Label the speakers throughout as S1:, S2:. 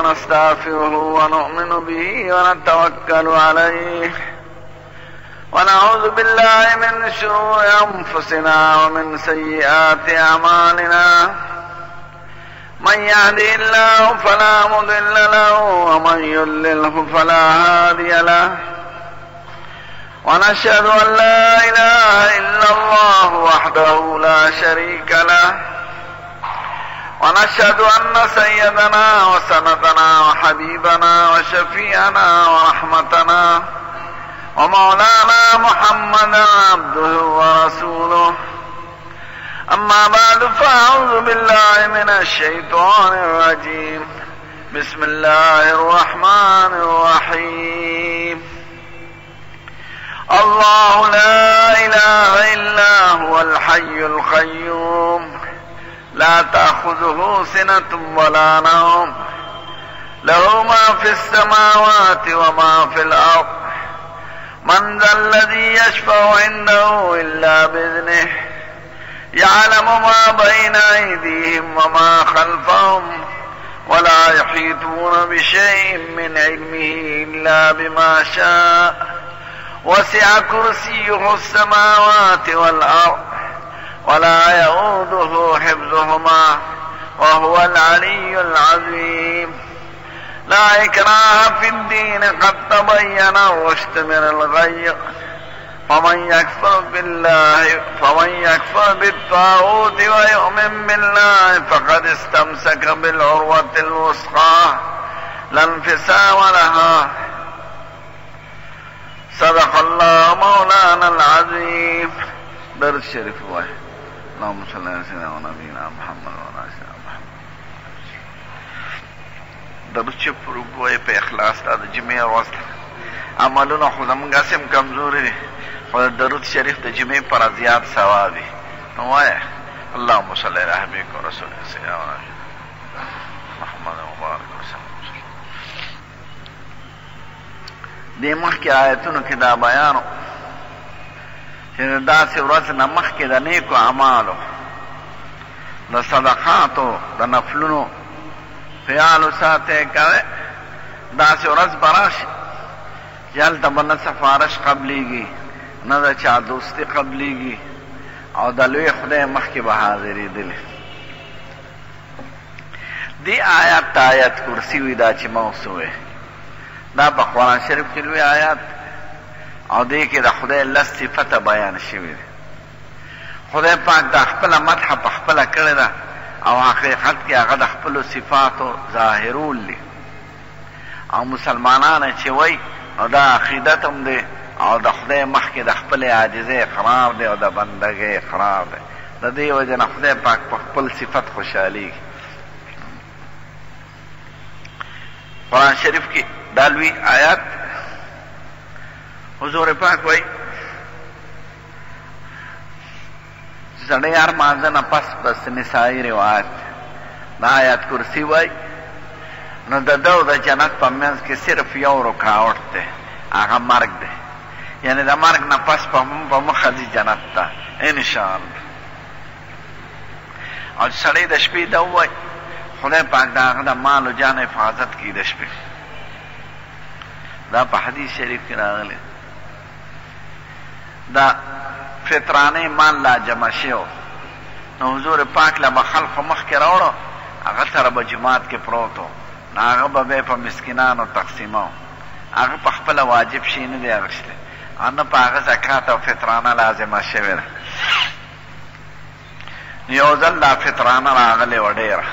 S1: ونستغفره ونؤمن به ونتوكل عليه ونعوذ بالله من شرور أنفسنا ومن سيئات أعمالنا من يهده الله فلا مضل له ومن يضلله فلا هادي له ونشهد أن لا إله إلا الله وحده لا شريك له ونشهد أن سيدنا وسندنا وحبيبنا وشفيعنا ورحمتنا ومولانا محمدا عبده ورسوله أما بعد فأعوذ بالله من الشيطان الرجيم بسم الله الرحمن الرحيم الله لا إله إلا هو الحي القيوم لا تأخذه سنة ولا نوم له ما في السماوات وما في الأرض من ذا الذي يشفع عنده إلا بإذنه يعلم ما بين أيديهم وما خلفهم ولا يحيطون بشيء من علمه إلا بما شاء وسع كرسيه السماوات والأرض ولا يؤوده حفظهما وهو العلي العظيم لا إكراه في الدين قد تبين الرشد من الغي فمن يكفر بالله فمن يكفر بالطاغوت ويؤمن بالله فقد استمسك بالعروة الوثقى لا انفصام لها صدق الله مولانا العظيم درس شریف وای اللهم صل على سيدنا ونبينا محمد وعلى سيدنا محمد درود چې پر ووایې په اخلاص دا د جمعې ورځ ده عملونه خو زمونږ هسې هم کمزوري دي خو د درود شریف د جمعې پر زیات ثواب وي نو وایه اللهم صل علی حبیبک ورسولک سیدنا محمد مبارک وسلم دې مخکې آیتونو کې دا بیان چې د داسې ورځ نه مخکې د نیکو اعمالو د صدقاتو د نفلونو خیال وساتئ کوئ داسې ورځ به راشي چې هلته به نه سفارش قبلېږي نه د چا دوستي قبلېږي او د لوی خدای مخکې به حاضرېدلې دې آیات ته آیت کرسي وي دا چې ما اوس وویل دا په قرآن شریف کې لوی آیات او دې کې د خدای لس صفته بیان شوي دي خدای پاک دا خپله مدح په خپله کړې ده او حقیقت کې هغه د خپلو صفاتو ظاهرول دي او مسلمانان چې وایي نو دا عقیدت هم دی او د خدای مخکې د خپلې عاجزۍ اقرار دی او د بندګۍ اقرار دی د دې وجې نه خدای پاک په خپل صفت خوشحالېږي قرآن شریف کې دا لوی آیات حضور پاک وایي سړی هر مانځه نه پس بس نسائی روایت د آیات کرسی وای نو د ده او د جنت په منځ کې صرف یو رکاوټ دی هغه مرګ دی یعنی د مرګ نه پس په مخه ځي جنت ته انشاءالله او چې سړی د شپې دا ووایي خدای پاک د هغه د مال او جان حفاظت کوي د شپې دا په حدیث شریف کې راغلی دا فطرانه مال لا جمع شوی نو حضور پاک له به خلقو مخکې راوړو هغه سره به جومات کې پروت و نو هغه به بیا په مسکینانو تقسیماو هغه په خپله واجب شی نه دی اخیستی او نه په هغه زکات او فطرانه لازمه شوې ده نو یو ځل دا فطرانه راغلې وه ډېره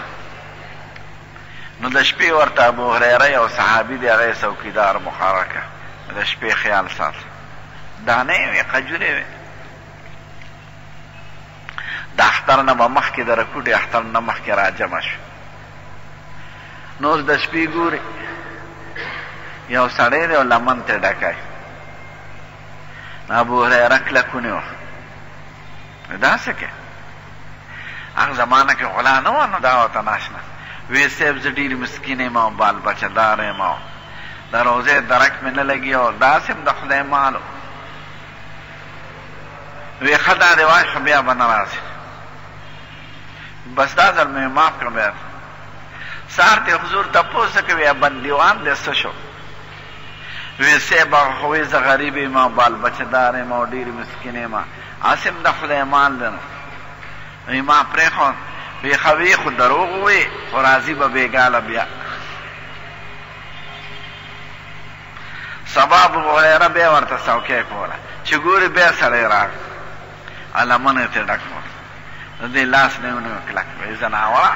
S1: نو د شپې ورته ابو هریره یو صحابي دی هغه یې څوکیدار مقرر کړ د شپې خیال ساته دانې وې خجورې وې د اختر نه به مخکې د رکوټې اختر نه مخکې راجمع شو نو اوس د شپې ګوري یو سړی دی او لمن ته ډکای ابو هریره کلک ونیوه دا څه کوې هغه زمانه کې غلا نه وه نو دا ورته ناشنا وی صاحب زه ډېر مسکین یم او بال بچه دار یم او د روزۍ درک مې نه لګي او داسې هم د خدای مال و وی ښه دا دې واخله بیا به نه راځې بس دا ځل مې معاف کړه بیا سهار ته حضور تپوس وکړ، وی بندیوان دې څه شو؟ وی صیب هغه خو وی زه غریب یم او بال بچه دار یم او ډېر مسکین یم، هسې هم د خدای مال دی نو. وی ما پرېښود. وی ښه وی خو دروغ ووی، خو راځي به بېګا له بیا. سبا ابو هریره بیا ورته څوکۍ کوله، چې ګوري بیا سړی راغی او لمن یې ترې ډک کړ. د دې لاس نه یې ونیو کلک، وی ځناوره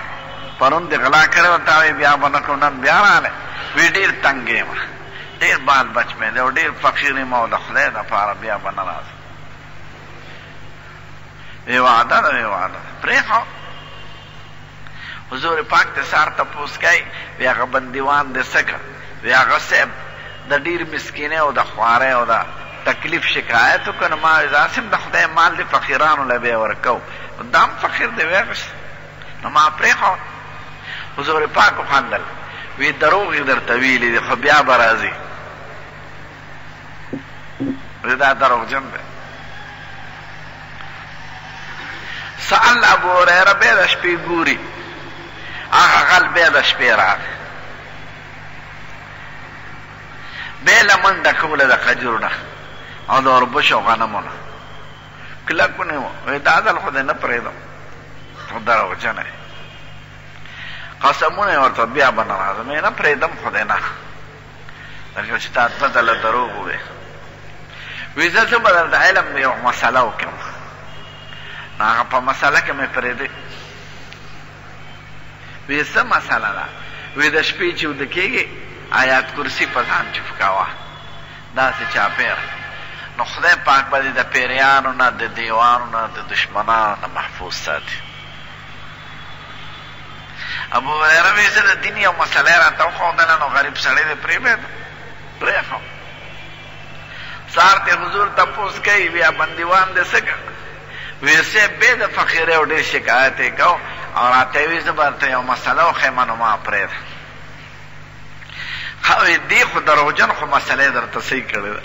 S1: پرون دې غلا کړې وه، تا وی بیا به نه کوم، نن بیا راغلی. وی ډېر تنګ یم، ډېر بال بچ مې دی او ډېر فقیر یم او د خدای دپاره بیا به نه راځم. وی وعده ده، وی وعده ده، پرېښود. حضور پاک ته سهار تپوس کوي، وی هغه بندیوان دې څه کړ؟ وی هغه صاحب د ډېر مسکینۍ او د خوارۍ او د تکلیف شکایت وکړ، نو ما وی زه هسې هم د خدای مال دی فقیرانو له به یې ورکوو، نو دا هم فقیر دی ویې غوښت، نو ما پرېښود. حضور پاک وخندل، وی دروغ یې درته ویلي دي خو بیا به راځي. وی دا دروغجن دی. سأل ابو هريره بیا د شپې ګوري، هغه غل بیا د شپې راغی، بیا لمن ډکوله د خجورو نه او د اوربشو غنمو نه، کلک ونیو، وی دا ځل خو دې نه پرېږدم، خو دروغجن یې. قسمونه یې ورته، بیا به نه راځم، یې نه پرېږدم خو دې نه، ځکه چې تا دوه ځله دروغ وویل. وی زه څه به درته علم د یو مسله وکړم، نو هغه په مسله کې مې پرېږدي. وی څه مسله ده؟ وی د شپې چې ویده کېږې آیات کرسي په ځان چوف کوه داسې چاپېره، نو خدای پاک به دې د پېریانو نه، د دیوانو نه، د دښمنانو نه محفوظ ساتي. ابو هریره وی زه د دین یو مسله یې راته وښودله، نو غریب سړی دی پرېږده، پرېښود. سهار ته حضور تپوس کوي، بیا بندیوان دې څه کړ؟ وی صیب بې د فقیرۍ او ډېر شکایت یې کو او راته یې وی زه به درته یو مسله وښیم، نو ما پرېږده. ښه وی دې خو دروغجن خو مسله یې درته صحیح کړې ده.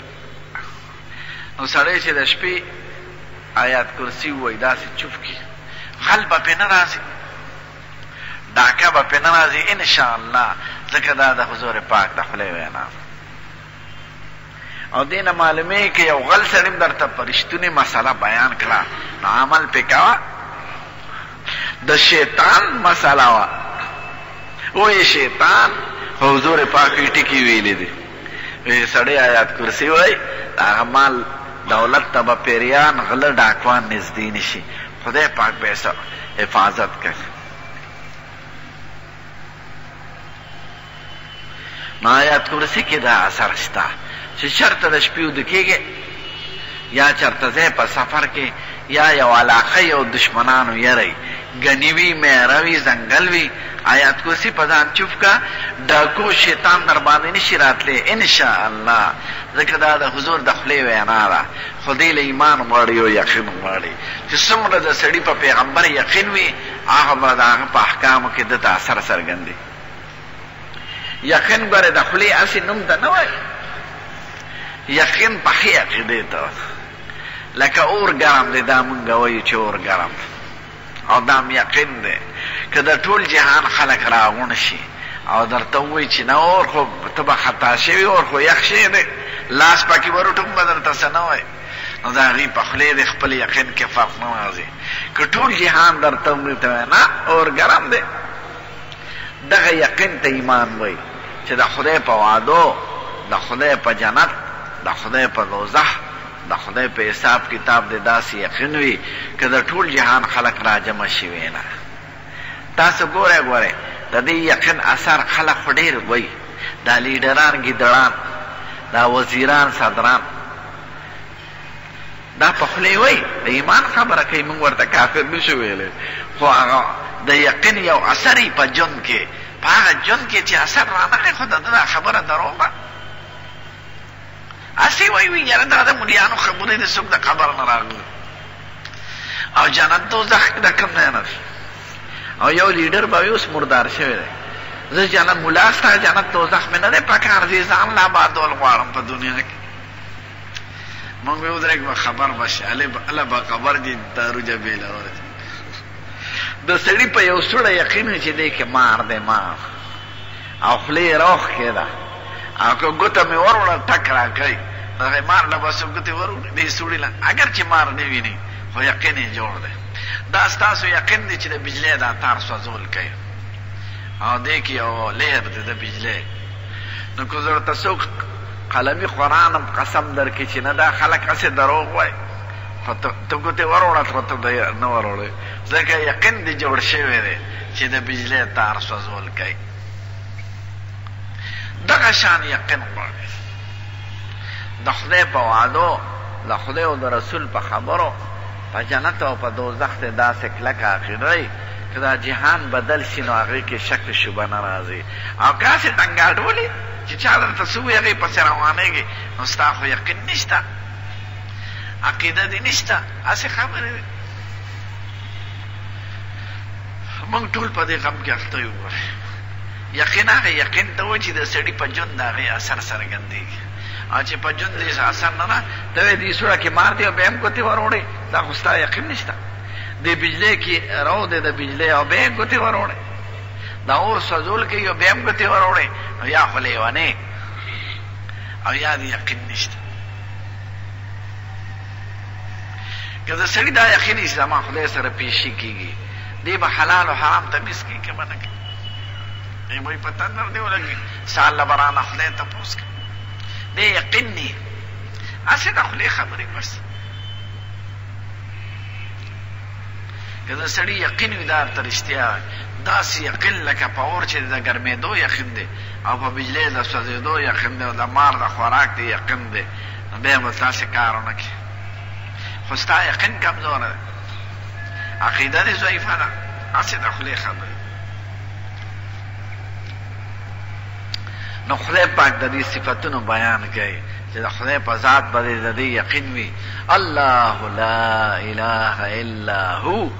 S1: نو سړی چې د شپې آیات کرسي ووایي داسې چوف کړي، غل به پرې نه راځي، ډاکه به پرې نه راځي ان شاء الله، ځکه دا د حضور پاک د خولې وینا ده. او دې نه معلومېږي که یو غل سړي هم درته په رښتونې مسله بیان کړه نو عمل پرې کوه، د شیطان مسله وه، وایي شیطان، خو حضور پاک یې ټکي ویلي دي، وایي سړی آیات کرسي وایي د هغه مال دولت ته به پیریان، غله، ډاکوان نږدې نه شي، خدای پاک به یې حفاظت کوي. نو آیات کرسي کې دا اثر شته چې چرته د شپې ویده کېږې یا چرته ځای په سفر کې یا یو علاقه یو دشمنانو یری ګنی وي، میره وي، ځنګل وي، آیات کرسي په ځان چوف که، ډاکو شیطان درباندې نشي راتلی ان شاء الله، ځکه دا د حضور د خولې وینا ده. خو دې له ایمان غواړي او یقین غواړي چې څومره د سړي په پیغمبر یقین وي هغومره د هغه په احکامو کې ده ته اثر څرګندېږي. یقین ګوره د خولې هسې نوم ته نه وایي، یقین پخې عقیدې ته وایي. لکه اور ګرم دی، دا مونږ وایو چې اور ګرم دی او دا هم یقین دی. که د ټول جهان خلک راغونډ شي او درته ووایي چې نه اور خو ته به خطا شوی، اور خو یخ شوی دی، لاس پکې وروټوم به درته څه نه وایي، نو د هغوی په خولې د خپل یقین کې فرق نه راځي. که ټول جهان درته ووایي ته وایې نه اور ګرم دی، دغه یقین ته ایمان وایي چې د خدای په وعدو، د خدای په جنت، د خدای په دوزخ، د خدای په حساب کتاب دې داسې یقین وي که د ټول جهان خلک راجمع شي وي نه. تاسو ګورئ ګورئ د دې یقین اثر خلک خو ډېر وایي، دا لیډران ګیدړان، دا وزیران صدران، دا په خولې وایي، د ایمان خبره کوي، موږ ورته کافر نه شو ویلی، خو هغه د یقین یو اثر یې په ژوند کې، په هغه ژوند کې چې اثر رانغی خو د ده دا خبره دروغ ده. هسې وایي وي یاره دا د ملیانو خبرې دي، څوک د قبر نه راغلي او جنت دوزخ د کوم ځای نه دی. او یو لیډر به وي اوس مردار شوی دی، زه جنت ملا ستا جنت دوزخ مې نه دی پکار، زه ځان لا آبادول غواړم په دنیا کې. مونږ به ودرېږو خبر به شي، هله به خبر دي دارو جبې له ورځي. د سړي په یو سوړه یقین وي چې دې کې مار دی مار. او خوله یې راوښکېده او که ګوته مې وروړه ټک راکوي، دغه مار له به څوک ګوتې وروړي دې سوړي له، اګر چې مار نه ویني خو یقین یې جوړ دی. دا ستاسو یقین دی چې د بجلۍ دا تار سوځول کوي او دې کې یو لهر دی د بجلۍ، نو که درته څوک قلمي قرآن هم قسم درکړي چې نه دا خلک هسې دروغ وایي، خو ته ګوتې وروړه خو ته به یې نه وروړې، ځکه یقین دې جوړ شوی دی چې د بجلۍ تار سوځول کوي. دغه شان یقین غواړي د خدای په وعدو، د خدای او د رسول په خبرو، په جنت او په دوزخ دې داسې کلکه عقیده وي که دا جهان بدل شي نو هغې کې شک شبه نه راځي، او که هسې ټنګاټولې چې چا درته څه ووایي هغې پسې روانېږې نو ستا خو یقین نشته، عقیده دې نشته، هسې خبرې دي. موږ ټول په دې غم کې اخته یو. ګورې یقین هغه یقین ته وایي چې د سړي په ژوند د هغې اثر څرګندېږي، او چې په ژوند یې اثر نه ده، ته وایې دې سوړه کې مار دی او بیا هم ګوتې وروړې، دا خو ستا یقین نشته. دې بجلۍ کې رو دی د بجلۍ او بیا یې ګوتې وروړې، دا اور سوځول کوي او بیا هم ګوتې وروړې، نو یا خو لېونی او یا دې یقین نشته. که د سړي دا یقین وي چې زما خدای سره پیشي کېږي، دی به حلال او حرام تمیز کوي که به نه کوي؟ دی به په تندر دی ولګي، سهار له به رانه خدای تپوس کوي. دی یقین نی، هسې د خولې خبرې بس. که د سړي یقین وي دا ورته رښتیا وایي، داسې یقین لکه په اور چې د ګرمېدو یقین دی او په بجلۍ د سوځېدو یقین دی او د مار د خوراک دی یقین دی، نو بیا به داسې کار ونه کړي. خو ستا یقین کمزوری دی، عقیده دې ضعیفه ده، هسې د خولې خبرې. نو خدای پاک د دې صفتونو بیان کوي چې د خدای په ذات باندې د دې یقین وي. الله لا اله الا هو،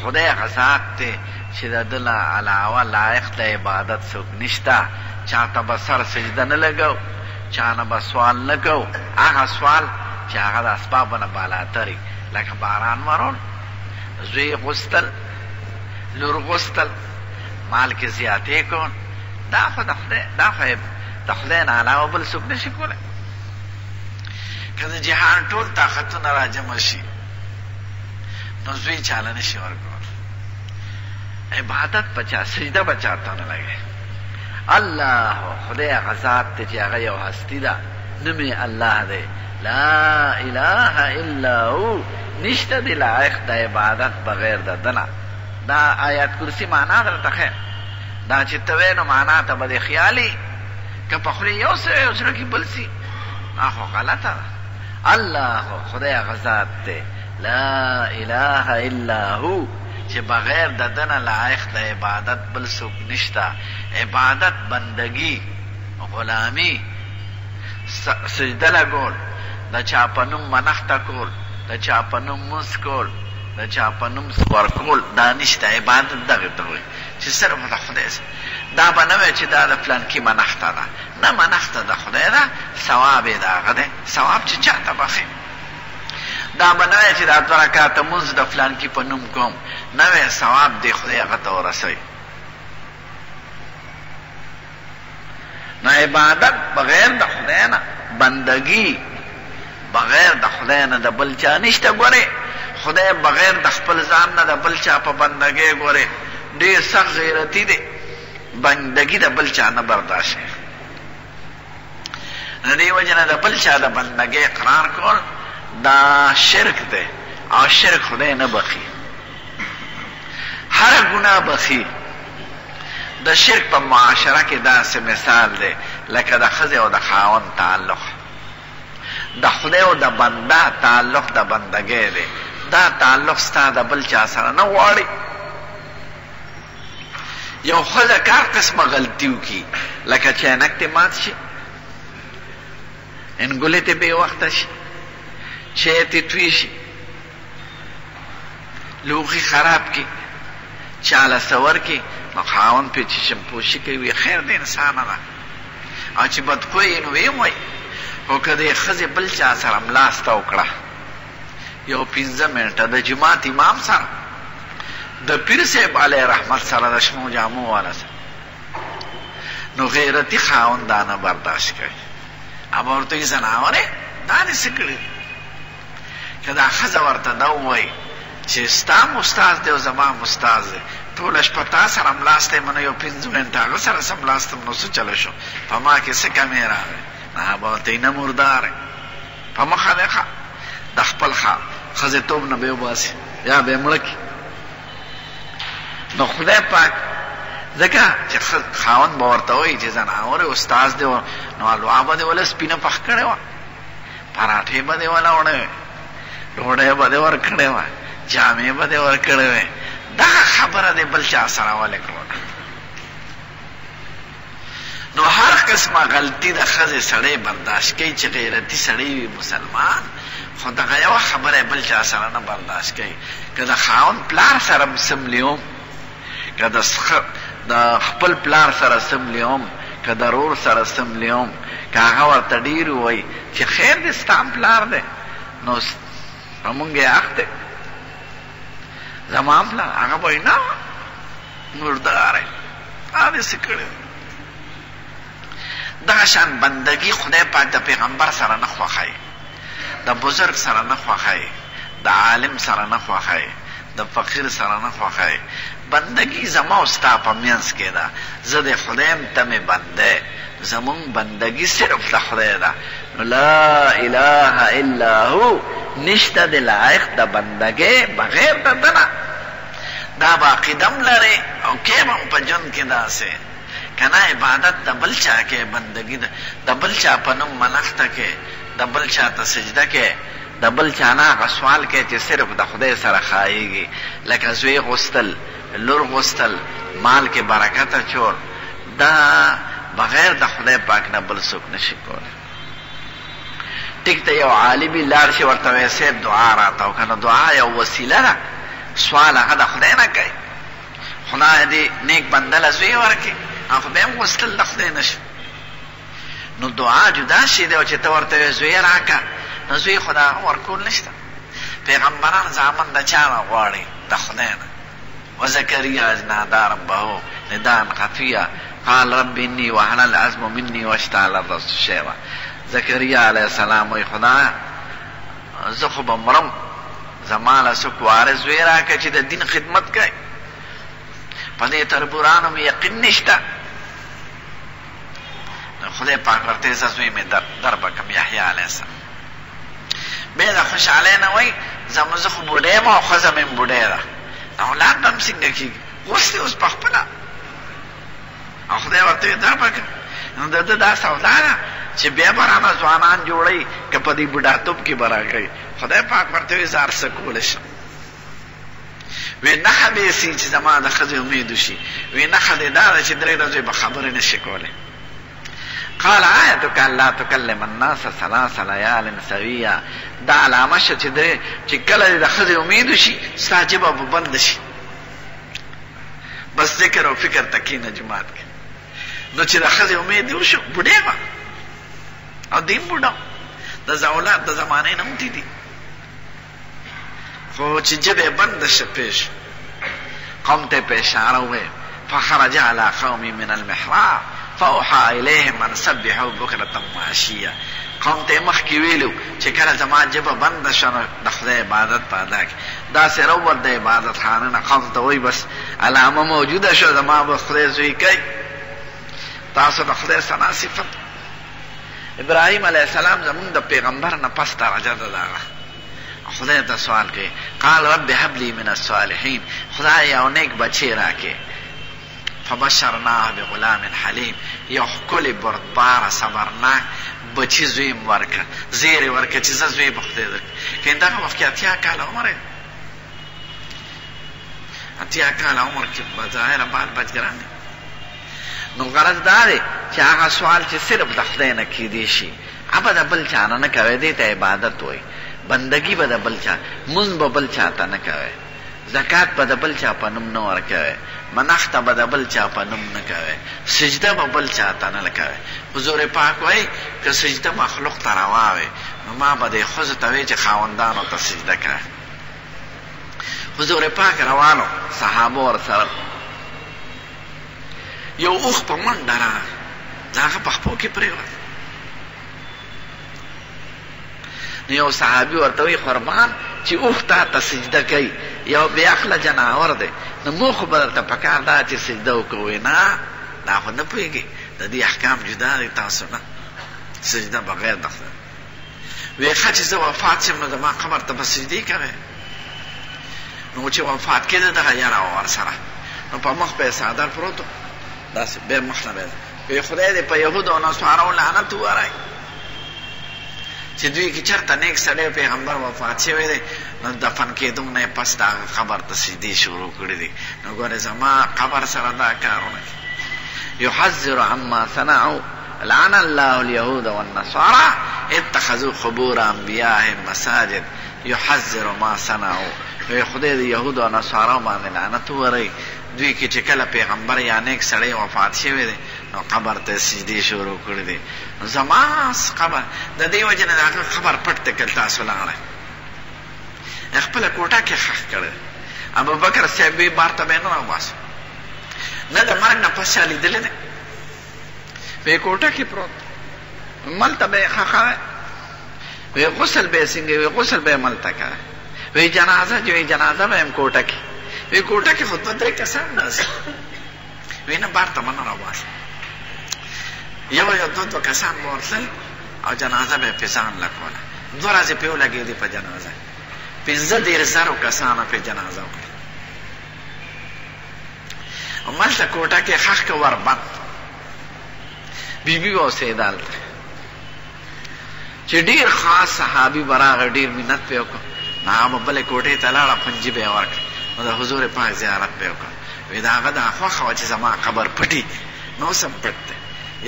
S1: خدای هغه ذات دی چې د ده نه علاوه لایق د عبادت څوک نشته. چاته به سر سجده نه لګوو، چا نه به سوال نه کوو، هغه سوال چې هغه د اسبابو نه بالاتر وي، لکه باران ورول، زوی غوستل، لور غوستل، مال کې زیاتې کول، دا خو د خدای، دا خو د خدای نه علاوه بل څوک نشي کولی. که د جهان ټول طاقتونه راجمع شي نو زوی چاله نشي ورکول. عبادت په چا، سجده به چاته نه لګوي. الله خدای هغه ذات دی چې هغه یو هستي ده، نوم یې الله دی. لا اله الا هو، نشته دی لایق د عبادت بغیر د ده نه. دا آیات کرسي معنا درته ښیم، دا چې ته وایې نو معنا ته به دې خیال وي، که په خولې یو څه وایې او زړه کې بل څه، دا خو غلطه ده. الله خدای هغه ذات دی، لا اله الا هو، چې بغیر د ده نه لایق د عبادت بل څوک نشته. عبادت بندګي، غلامي، سجده لګول، د چا په نوم منښته کول، د چا په نوم لمونځ کول، د چا په نوم څه ورکول، دا نشته. عبادت دغې ته وایي چې صرف د خدای سره. دا به نه وایي چې دا د فلانکي منښته ده، نه، منښته د خدای ده، ثواب یې د هغه دی، ثواب چې چا ته بخښي. دا به نه وایي چې دا دوه رکعته لمونځ د فلانکي په نوم کوم، نه وایي، ثواب دې خدای هغه ته ورسوي. نو عبادت بغیر د خدای نه، بندګي بغیر د خدای نه د بل چا نشته. ګورې خدای بغیر د خپل ځان نه د بل چا په بندګۍ ګورې ډېر سخت غیرتي دی، بندګي د بل چا نه برداشت کوي. د دې وجې نه د بل چا د بندګۍ اقرار کول دا شرک دی، او شرک خدای نه بخښي. هره ګناه بخښي. د شرک په معاشره کې داسې مثال دی لکه د ښځې او د خاوند تعلق، د خدای او د بنده تعلق د بندګۍ دی. دا تعلق ستا د بل چا سره نه غواړي. یو ښځه که هر قسمه غلطي وکړي، لکه چې عینک دې مات شي، انګولې دې بې وخته شي، چای دې توی شي، لوښي خراب کړي، چاله څه ورکړي، نو خاوند پرې چشم پوشي کوي، وایي خیر دی انسانه ده، او چې بدخوی یې نو ویې وایي. خو که دې ښځې بل چا سره ملاسته وکړه، یو پنځه منټه د جومات امام سره، د پیر صاحب علیه رحمت سره، د شنو جامو والا سره، نو غیرتي خاوند دا نه برداشت کوي، هغه به ورته وایي ځناورې دا دې څه کړي دي؟ که دا ښځه ورته دا ووایي چې ستا هم استاد دی او زما هم استاد دی، ټوله شپه تا سره ملاسته یم نو یو پنځه منټه هغه سره څملاستم نو څه چل شو، په ما کې څه کمی راغی؟ نو هغه به ورته وایي نه مردار په مخه دی ښه د خپل ښځېتوب نه به یې وباسي یا به یې مړه کړي. نو خدای پاک ځکه چې خاوند به ورته وایي چې ځناور استاد دی نو حلوا به دې وله سپینه پخ کړې وه، پراټې به دې وله وړې وې، ډوډۍ به دې ورکړې وه، جامې به دې ورکړې وې، دغه خبره دې بل چا سره ولې کړه؟ نو هر قسمه غلطي د ښځې سړی برداشت کوي چې غیرتي سړی وي مسلمان، خو دغه یوه خبره یې بل چا سره نه برداشت کوي. که د خاوند پلار سره هم څملي هم، که د د خپل پلار سره څملي هم، که د ورور سره څملي هم، که هغه ورته ډېر ووایي چې خیر دی ستا هم پلار دی نو په مونږ یې حق دی، زما هم پلار، هغه به وایي نه مردار یې، تا دې څه کړي دي؟ دغه شان بندګي خدای پاک د پیغمبر سره نه خوښوي، د بزرګ سره نه خوښوي، د عالم سره نه خوښوي، د فقیر سره نه خوښوي. بندګي زما او ستا په منځ کې ده، زه د خدای یم، ته مې بنده یې، زمونږ بندګي صرف د خدای ده. نو لا اله الا هو، نشته د لایق د بندګۍ بغیر د ده نه. دا به عقیده هم لرې او کوې به هم په ژوند کې داسې، که نه عبادت د بل چا کوې، بندګي د بل چا په نوم منښته کوې، د بل چا ته سجده کوې، د بل چا نه هغه سوال کوې چې صرف د خدای سره ښایېږي، لکه زوی غوښتل، لور غوښتل، مال کې برکت اچول، دا بغیر د خدای پاک نه بل څوک نه شي کولی. ټیک ته یو عالم وي لاړ شي ورته وایي صاحب دعا راته وکړه، نو دعا یو وسیله ده، سوال هغه د خدای نه کوي، خدای دې نیک بنده له زوی ورکړي، هغه خو بیا هم غوښتل د خدای نه شو. نو دعا جدا شی دی او چې ته ورته وایې زوی راکړه، نو زوی خو د هغه ورکول نشته. پیغمبران زامن د چا نه غواړي؟ د خدای نه. وزکریا اذ نادی ربه نداء خفیا قال رب انی وهن العظم مني واشتعل الراس شیبا. زکریا علیه السلام وایي خدایه زه خو به مرم، زما له څوک وارث زوی راکړه چې د دین خدمت کوي، په دې تربورانو مې یقین نشته. نو خدای پاک ورته وایي ځه زوی مې در به کړم یحیی علیه السلام. بیا د خوشحالۍ نه وایي زه خو بوډۍ یم او ښځه مې هم بوډۍ ده، اولاد به هم څنګه کېږي؟ اوس دی اوس په خپله او خدای ورته وایي در به کړم. نو د ده دا سودا ده چې بیا به رانه ځوانان جوړوي که په دې بوډاتوب کې به راکوي. خدای پاک ورته وایي زه هر څه کولی شم. وی نښه به یې سي چې زما د ښځې امید وشي. وی نښه دې دا ده چې درې ورځې به خبرې نه شي کولی. قال آیتک الا تکلم الناس ثلاث لیال سویا، دا علامه شه چې درې چې کله دې د ښځې امید وشي ستا ژبه به بنده شي، بس ذکر او فکر ته کښېنه جومات کې. نو چې د ښځې امید یې وشو، بوډۍ وه او دی هم بوډا، د اولاد د زمانې نه هم دي، خو چې ژبه یې بنده شه پېښ قوم ته یې په اشاره وویل، فخرج علی قومه من المحراب فاوحی الیهم ان سبحوا بکرة وعشیا. قوم ته یې مخکې ویلي وو چې کله زما ژبه بنده شوه نو د خدای عبادت به ادا کړئ. داسې راووت د عبادت خانه نه قوم ته وایي بس علامه موجوده شوه، زما به خدای زوی کوي، تاسو د خدای ثنا صفت. ابراهیم علیه السلام زمونږ د پیغمبر نه پس درجه ده د هغه. خدای ته سوال کوي، قال رب هب لي من الصالحین، خدایه یو نیک بچی راکړې. فبشرناه بغلام حلیم، یو ښکلی بردباره صبرناک بچی زوی هم ورکړ، زیری ورکړ چې ځه زوی به خدای درکړي. که دغه وخت کې 80 کاله عمر یې، 80 کاله عمر کې بظاهره بال بچ ګران دی. نو غرض دا دی چې هغه سوال چې صرف د خدای نه کېدی شي هغه به د بل چا نه نه کوې، دې ته عبادت وایي. بندګي به د بل چا، لمونځ به بل چا ته نه کوې، زکات به د بل چا په نوم نه ورکوې، منښته به د بل چا په نوم نه کوې، سجده به بل چا ته نه کوې. حضور پاک وایي که سجده مخلوق ته روا وي نو ما به دې ښځو ته ویل چې خاوندانو ته سجده کوئ. حضور پاک روان و، صحابه ورسره. یو اوښ په منډه راغی. د هغه په خپو کې پرېوت. نو یو صحابي ورته وایي قربان چې اوښ تا ته سجده کوي یو بې عقله جناور دی نو موږ خو به درته پکار دا چې سجده وکړو. وایي نه، دا خو نه پوهېږئ، د دې احکام جدا دي، تاسو نه سجده بغیر د خدای. وایي ښه چې زه وفات شم نو زما قبر ته به سجدې کوې. نو چې وفات کېده دغه یره وه ورسره، نو په مخ به یې څادر پروت و داسې بیا مخ نه به وایي خدای دې په یهودو او نصاراو لعنت ووایي چې دوی کې چېرته نیک سړی پیغمبر وفات شوی دی نو دفن کېدو نه یې پس د هغه قبر ته سجدې شروع کړي دي. نو ګورې زما قبر سره دا کارونه کوي. یحذر عما صنعوا لعن الله اليهود والنصارى اتخذوا قبور انبیائهم مساجد یحذر ما صنعوا. وایي خدای د یهودو او نصاراو باندې لعنت ووایي، دوی کې چې کله پیغمبر یا نیک سړی وفات شوی دی نو قبر ته سجدې شروع کړې دي. نو زما قبر د دې وجې نه د هغه قبر پټ دی، که تاسو لاړئ خپله کوټه کې ښخ کړی. ابوبکر صاحب وی بار ته به یې نه راوباسو، نه د مرګ نه پس چا لیدلی دی، وی کوټه کې پروت ملته به یې ښخوی، وی غسل به یې څنګه، وی غسل به یې ملته کوی، وی جنازه چې وی جنازه به یې هم کوټه کې، وی کوټه کې خو دوه درې کسان ناست، وی نه بار ته به نه راوباسم. یو یو دوه دوه کسان به ورتلل او جنازه به یې پرې ځان له کوله. دوه ورځې پرې ولګېدې په جنازه، 35 زرو کسانو پرې جنازه وکړه. هملته کوټه کې ښخ که وربند بیبي به اوسېده هلته، چې ډېر خاص صحابي به راغی ډېر منت به یې وکړ، نو هغه به بلې کوټې ته لاړ او پنجي به یې ورکړه، نو د حضور پاک زیارت به یې وکړ. وایي د هغه دا خوښه وه چې زما قبر پټي، نو اوس هم پټ دی.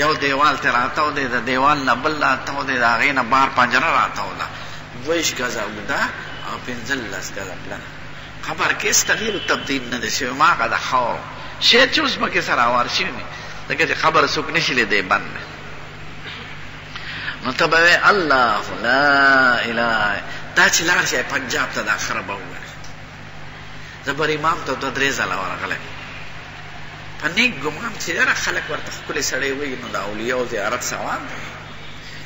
S1: یو دیوال ته راتاو دی، د دیوال نه بل راتاو دی، د هغې نه بار پنجره راتاو ده، 22 ګزه اوږده او 15 ګزه پلنه. قبر کې هېڅ تغییر و تبدیل نه دی شوی، هماغه د خاورو شی چې اوس پکې سره هوار شوي وي، ځکه چې قبر څوک نه شي لیدی، بند دی. نو ته به وایې الله لا اله، دا چې لاړ شې پنجاب ته دا خره به وګورې. زه بر امام ته دوه درې ځله ورغلی په نیک ګمان چې یاره خلک ورته ښکلی سړی وایي نو د اولیاو زیارت ثواب دی،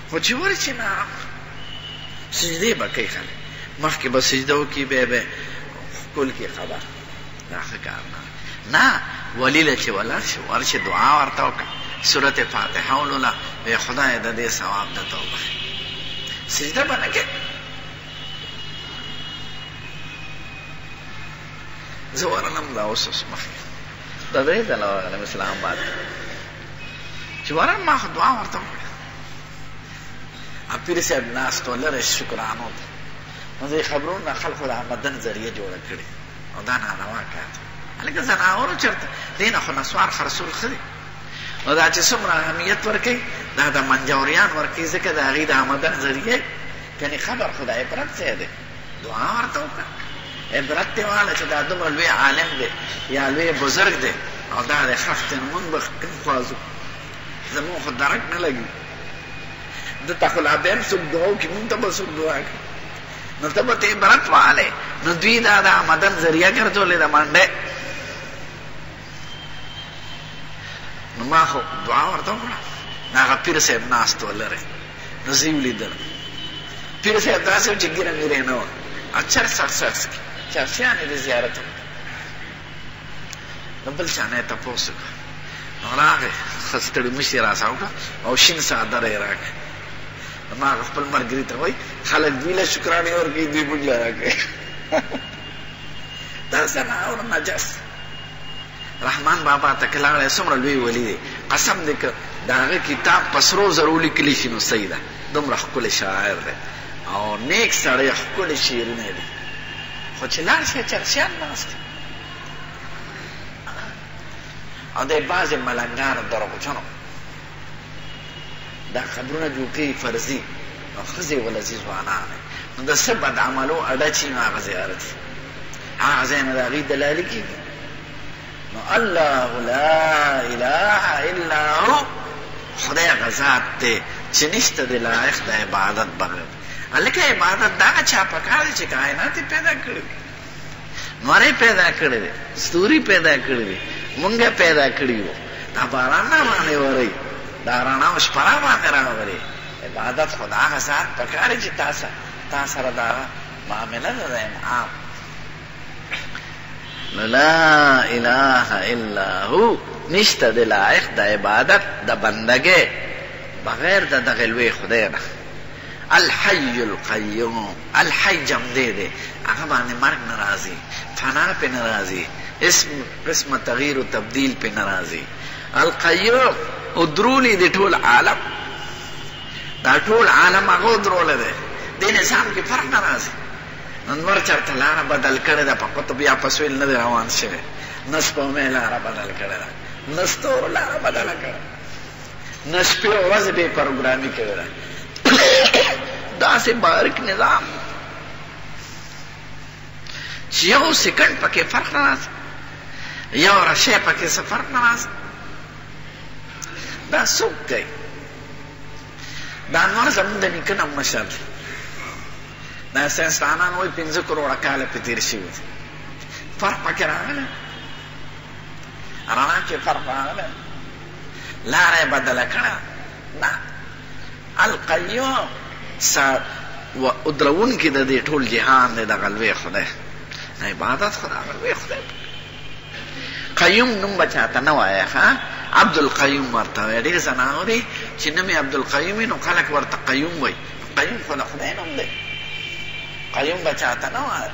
S1: خو چې ورشي نه سجدې به کوي خلک، مخکې به سجده وکړي بیا به ښکل کړي قبر. دا ښه کار نه نه، ولي له چې ولاړ شي ورشي دعا ورته وکړه، سورت فاتحه ولوله، وایي خدای د دې ثواب درته وبخښي، سجده به نه کوي. زه ورغلم دا اوس اوس مخکې دا درې ځله ورغلم اسلام آباد ته، چې ورغلم ما خو دعا ورته وکړه. پیر صاحب ناست و لرې شکرانو ته، نو دې خبرونو نه خلکو د آمدن ذریعه جوړه کړې او دا ناروا کار دی. هلکه ځناورو چېرته دې نه خو نسوار خرڅول ښه دي. نو دا چې څومره اهمیت ورکوي دا د منجوریان ورکوي، ځکه د هغوی د آمدن ذریعه، کنې قبر خو د عبرت ځای دی. دعا ورته وکړه، عبرت دې واله چې دا دومره لوی عالم دی یا لوی بزرګ دی او دا دی ښخ دی، نو موږ به کوم خوا ځو؟ زموږ خو درک نه لګي. ده ته خو لا بیا هم څوک دعا وکړي، موږ ته به څوک دعا کوي؟ نو ته به ته عبرت والې. نو دوی دا د آمدن ذریعه ګرځولې ده منډی. نو ما خو دعا ورته وکړه، نو هغه پیر صاحب ناست و لرې، نو زه یې ولیدلم. پیر صاحب داسې و چې ږیره میره یې نه وه او چرس چرس څکي، چرسیان یې د زیارت وکړه. نو بل چا نه یې تپوس وکړ، نو راغی ښه ستړي مشي راسره وکړه او شین څادر یې راکړ. نو ما هغه خپل ملګري ته وایي خلک دوی له شکرانې ورکوي، دوی موږ له راکوي. دا ځناور نجس. رحمان بابا ته که لاړی څومره لوی ولي دی، قسم دی که د هغه کتاب په سرو زرو لیکلی شي نو صحیح ده، دومره ښکلی شاعر دی او نیک سړی، ښکلي شعرونه یې دي. خو چې لاړ شي چرسیان ناست دي او د بعضې ملنګانو دروغجنو دا قبرونه جوړ کړي فرضي، نو ښځې وله ځي ځوانان نو د څه بدعملو اډه چې نو هغه زیارت هغه ځای نه د هغوی دلالي کېږي. نو الله لا اله الا هو، خدای هغه ذات دی چې نشته دی لایق د عبادت بغیر. هلکه عبادت د هغه چا پکار دی چې کائنات یې پیدا کړي دي، نور یې پیدا کړي دي، ستوري پیدا کړي دي، مونږ پیدا کړي یو، دا باران نه باندې وروي. دا رڼا او شپه راباندې راولي. عبادت خو د هغه ذات پکار چې تا سره د هغه معامله ده، د انعام. نو لا اله الا هو، نشته د لایق د عبادت د بندګۍ بغیر د دغه لوی خدای نه. الحي القیوم، الحي جمدې دی، هغه باندې مرګ نه راځي، فنا پې نه راځي، هېڅ قسمه تغییر و تبدیل پې نه راځي. القیوم ودرولی دی ټول عالم، دا ټول عالم هغه ودرولی دی، دې نظام کې فرق نه راځي. نن نور چرته لاره بدل کړې ده، په قطب یا په سویل نه دی روان شوی، نه سپوږمۍ لاره بدل کړې ده، نه ستورو لاره بدله کړې، نه شپې او ورځې بې پروګرامي کړې ده. داسې باریک نظام چې یو سیکنډ پکې فرق نه راځي، یو رشی پکې څه فرق نه راځي. دا څوک کوي؟ دا نور زموږ د نیکه نه مشر دی. دا ساینسدانان وایي 5 کروړه کاله پرې تېر شوي دي. فرق پکې راغلی، رڼا کې فرق راغلی، لاره یې بدله کړه نه. القیوم ودروونکی د دې ټول جهان دی، دغه لوی خدای. عبادت خو د هغه لوی خدای. قیوم نوم به چاته نه وایې، ښه عبدالقیوم ورته وایې. ډېر ځناور دي چې نوم یې عبدالقیوم وي، نو خلک ورته قیوم وایي. قیوم خو د خدای نوم دی، قیوم به چاته نه وایې.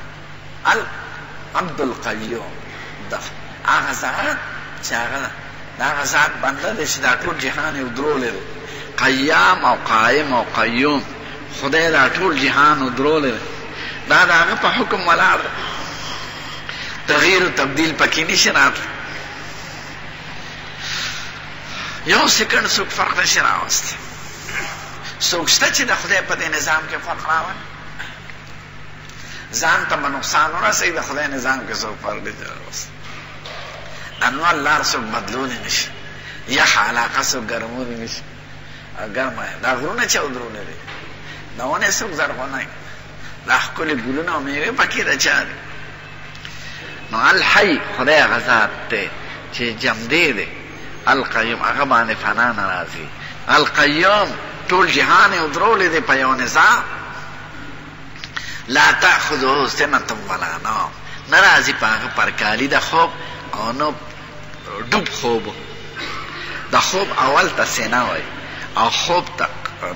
S1: عبدالقیوم د هغه ذات چې هغه د هغه ذات بنده دی چې دا ټول جهان یې ودرولی دی. قیام او قایم او قیوم، خدای دا ټول جهان ودرولی دی، دا د هغه په حکم ولاړ دی، تغییر او تبدیل پکې نشي راتلی. یو سیکنډ څوک فرق نشي راوستی. څوک شته چې د خدای په دې نظام کې فرق راولي؟ ځان ته به نقصان ورسوي، د خدای نظام کې څوک فرق نشي راوستی. د انوار لار څوک بدلولی نه شي، یخه علاقه څوک ګرمولی نه شي. ګرمه دا غرونه چا ودرولي دي، دا ونې څوک زرغونوي، دا ښکلي ګلونه او مېوې پکې د چا دي؟ نو الحي خدای هغه ذات دی چې جمدې دی. القیوم هغه باندې فنا نه راځي. القیوم ټول جهان یې ودرولی دی په یو نظام. لا تأخذه سنة ولا نوم، نه راځي په هغه پرکالي د خوب او نه ډوب خوب. د خوب اول ته سنه وایي او خوب ته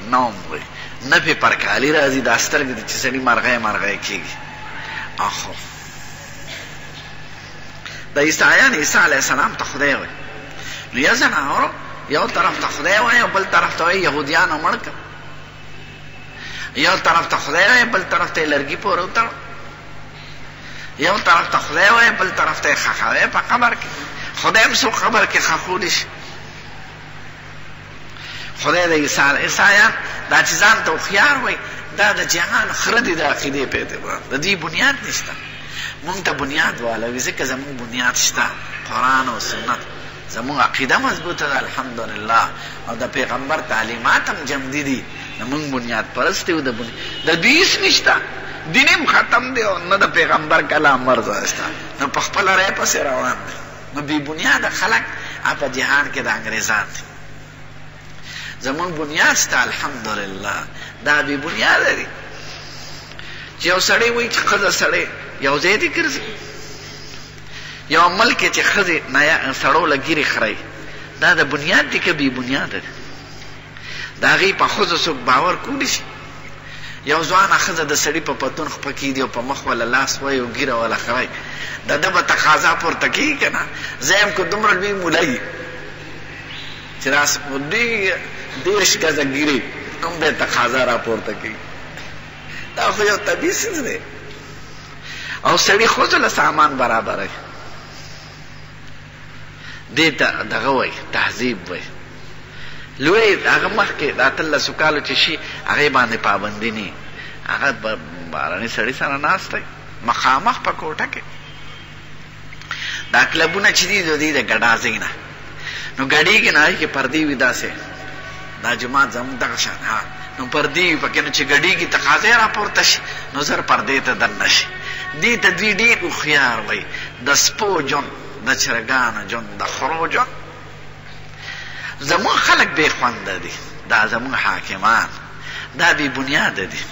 S1: نوم وایي. نه پې پرکالي راځي، دا سترګې دي چې سړي مرغۍ مرغۍ کېږي. او خوب د عیسایان عیسی علیه السلام ته خدای وایي. نو یا ځناورو یو طرف ته خدای وایي او بل طرف ته وایي یهودیانو مړ کړه. یو طرف ته خدای وایي، بل طرف ته یې لرګي پورې وتړه. یو طرف ته خدای وایي، بل طرف ته یې ښخوی په قبر کې. خدای هم څوک قبر کې ښخولی شي؟ خدای د عیسی عیسایان دا چې ځان ته هوښیار وایي، دا د جهان خره دي د عقیدې په اعتبار، د دوی بنیاد نشته. مونږ ته بنیاد والا وي، ځکه زمونږ بنیاد شته، قرآن او سنت. زمونږ عقیده مضبوطه ده الحمدلله، او د پیغمبر تعلیمات هم جمدي دي. نو مونږ بنیاد پرست یو، د دوی هېڅ نشته، دین هم ختم دی او نه د پیغمبر کلام ورسره شته، نو په خپله رای پسې روان دی. نو بې بنیاده خلک په جهان کې د انګریزان دي. زمونږ بنیاد شته الحمدلله، دا بې بنیاده دي چې یو سړی وایي چې ښځه سړی یو ځای دې ګرځي، یو ملک کې چې ښځې سړو له ږیرې خرایي، دا د بنیاد دي که بې بنیاده دي؟ د هغې په ښځو څوک باور کولی شي؟ یو ځوانه ښځه د سړي په پتون خپه کېږي او په مخ وله لاس وهي او ږیره وله خرایي، د ده به تقاضا پورته کېږي که نه؟ زه یم که دومره لوی ملا یي چې داسې 30 ګزه ږیرې هم به تقاضا راپورته کېږي. دا خو یو طبیعي څیز دی. او سړي ښځو له سامان برابروي، دې ته دغه وایي، تهذیب وایي. لوی هغه مخکې د 18 کالو چې شي هغې باندې پابندي نه، هغه بهرني سړي سره ناست دی مخامخ په کوټه کې. دا کلبونه چې دي د دوی د ګډا ځای نه، نو ګډېږي، نو هغې کې پردې وي داسې، دا جومات زموږ دغه شان، ها نو پردې وي پکې، نو چې ګډېږي تقاضا یې راپورته شي، نو زر پردې ته دننه شي. دې ته دوی ډېر هوښیار وایي، د سپو ژوند، د چرګانو ژوند، د خرو ژوند. زموږ خلک بې خونده دي، دا زموږ حاکمان دا بې بنیاده دي،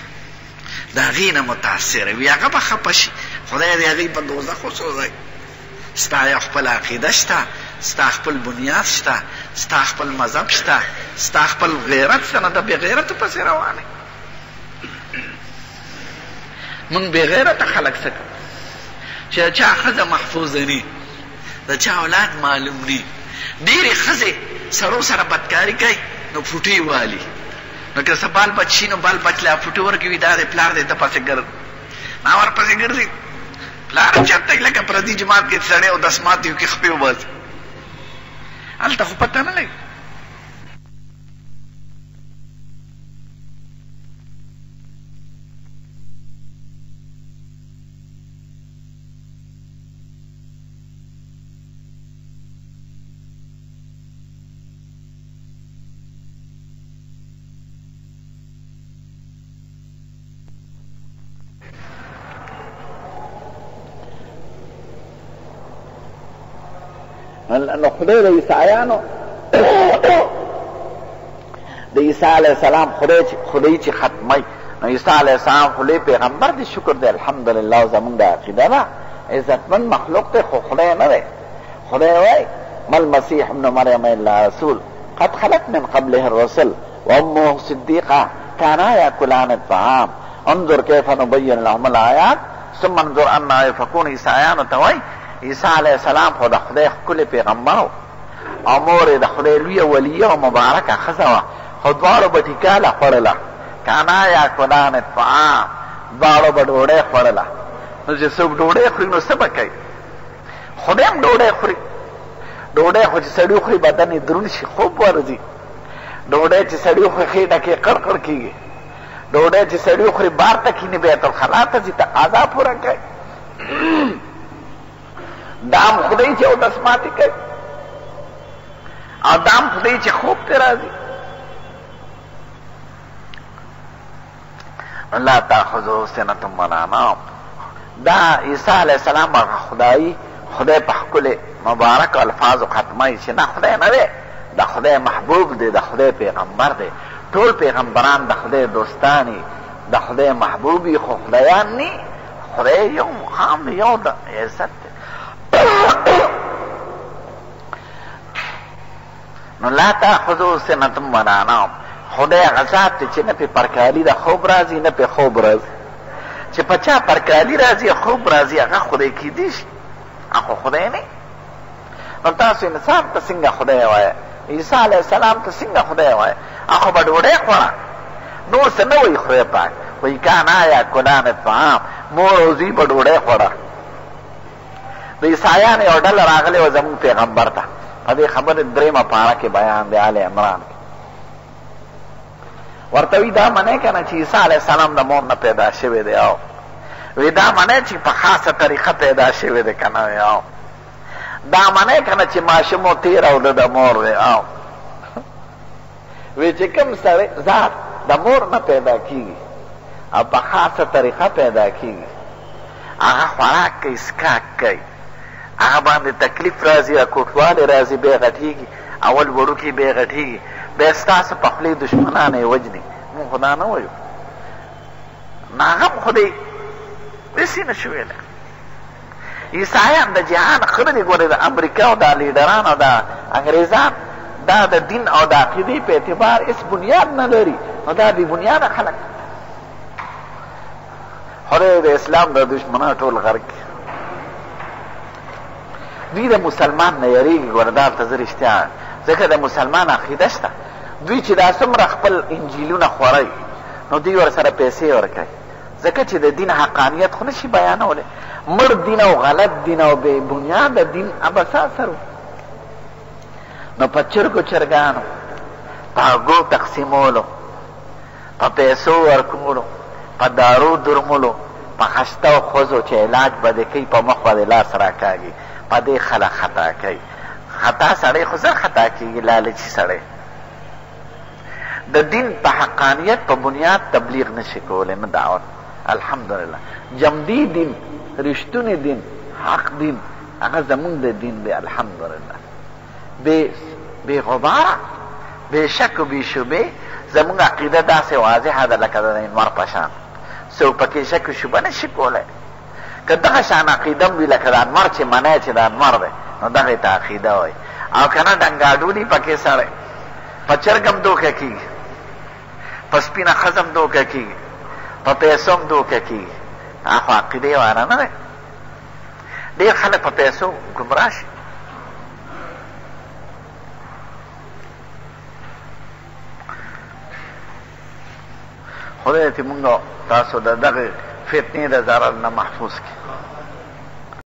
S1: د هغې نه متاثره وي، هغه به خپه شي، خدای دې هغوی په دوزخ وسوځوي. ستا یو خپله عقیده شته، ستا خپل بنیاد شته، ستا خپل مذهب شته، ستا خپل غیرت شته، نو ته بې غیرتو پسې روان یې. موږ بې غیرته خلک څه کوو چې د چا ښځه محفوظه ني، د چا اولاد معلوم ني. ډېرې ښځې سړو سره بدکاري کوي نو فوټې والي، نو که څه بال بچ شي نو بال بچ له فوټې ورکوي، دا دی پلار دی ته پسې ګرځي، ما ورپسې ګرځي، پلار هم چېرته لکه پردي جومات کې سړی اودس ماتي وکړي خپې وباسي، هلته خو پته نه لګي. نو خدای د عیسایانو د عیسی علیه السلام خدای چې خدای چې ختموي، نو عیسی علیه السلام خو لوی پیغمبر دی، شکر دی الحمدلله، زمونږ د عقیده ده، عزتمند مخلوق دی، خو خدای نه دی. خدای وایي ما المسیح ابن مریم الا رسول قد خلت من قبله الرسل وامه صدیقه کانا یاکلان الطعام انظر کیف نبین لهم الآیات ثم انظر انا یفکون. عیسایانو ته وایي عیسی علیه السلام خو د خدای ښکلی پیغمبر و او مور یې د خدای لویه ولیه او مبارکه ښځه وه، خو دواړو به ټیکاله خوړله، کانا یاکلان الطعام، دواړو به ډوډۍ خوړله. نو چې څوک ډوډۍ خوري نو څه به کوي؟ خدای هم ډوډۍ خوري. ډوډۍ خو چې سړی وخوري بدن یې دروند شي، خوب ورځي. ډوډۍ چې سړی وخوري خېټه کې قړ قړ کېږي. ډوډۍ چې سړی وخوري بار ته کښېني، بیت الخلا ته ځي، تقاضا پوره کوي. دا هم خدای چې اودس ماتې کوي او دا هم خدای چې خوب ته راځي. لا تاخذه سنة ولا نوم. دا عیسی علیه السلام هغه خدایي خدای په ښکلې مبارکو الفاظو ختموي چې نه خدای نه دی، د خدای محبوب دی، د خدای پیغمبر دی. ټول پیغمبران د خدای دوستان دي، د خدای محبوب وي، خو خدایان نی. خدای یو مقام دی، یو د عزت دی. نو لا تاخذو سنة ولا نوم. خدای هغه ذات دی چې نه پې پرکالي د خوب راځي، نه پې خوب راځي. چې په چا پرکالي راځي خوب راځي هغه خدای کېدی شي، هغه خو خدای نه. نو تاسو انسان ته څنګه خدای وایئ؟ عیسی علیه السلام ته څنګه خدای وایئ؟ هغه خو به ډوډۍ خوړه، نور څه نه وایي. خدای پاک وایي کانا یاکلان الطعام، مور او زوی به ډوډۍ خوړه. د عیسایانو یو ډله راغلې وه زموږ پیغمبر ته، په دې خبرې درېیمه پاره کې بیان دی آل عمران کې. ورته وایي دا منې که نه چې عیسی علیه السلام د مور نه پیدا شوی دی؟ او وایي دا منې چې په خاصه طریقه پیدا شوی دی که نه؟ وایي او دا منې که نه چې ماشوم و تېر او د مور وی؟ او وی چې کوم سړی ذات د مور نه پیدا کیږي او په خاصه طریقه پیدا کیږي، هغه خوراک کوي، څښاک کوي، هغه باندې تکلیف راځي، کوټوالی راځي، بیا غټېږي، اول وړوکی بیا غټېږي، بیا ستاسو په خولې دښمنان یې وژني. موږ خو دا نه وایو، نو هغه هم خو دی داسې نه شو ویلی. عیسایان د جهان خره دي، ګورې د امریکا او دا لیډران او دا انګریزان دا د دین او د عقیدې په اعتبار هېڅ بنیاد نه لري، نو دا بې بنیاده خلک. خدای د اسلام د دښمنان ټول غرق کړي. دوی د مسلمان نه یریږي، ګوره دا ورته زه رښتیا وایم، ځکه د مسلمان عقیده شته. دوی چې دا څومره خپل انجیلونه خوروي نو دوی ورسره پیسې ورکوي، ځکه چې د دین حقانیت خو نشي بیانولی. مړ دین او غلط دین او بې بنیاده دین هغه څه اثر وکړي؟ نو په چرګو چرګانو، په هګو تقسیمولو، په پیسو ورکولو، په دارو درملو، په خسته او ښځو چې علاج به دې کوي په مخ به دې لاس راکاږي، په دې خلک خطا کوي. خطا سړی خو زر خطا کېږي، لالچي سړی د دین په حقانیت په بنیاد تبلیغ نشي کولی، نه دعوت. الحمدلله جمدي دین، رښتونی دین، حق دین هغه زمونږ د دین دی الحمدلله، بې غباره. بې شک و بې شبې زموږ عقیده داسې واضحه ده لکه د لمر په شان، څوک پکې شک و شبه نه شي کولی. که دغه شان عقیده هم وي لکه دا لمر چې منی چې دا لمر دی، نو دغې ته عقیده وایي. او که نه ډنګاډوني پکې سړی په چرګ هم دوکه کېږي، په سپینه ښځه هم دوکه کېږي، په پیسو هم دوکه کېږي، دا خو عقیدې والا نه دی. ډېر خلک په پیسو ګمراه شي. خدای دې موږ تاسو د دغې فتنې د ضرر نه محفوظ کړي.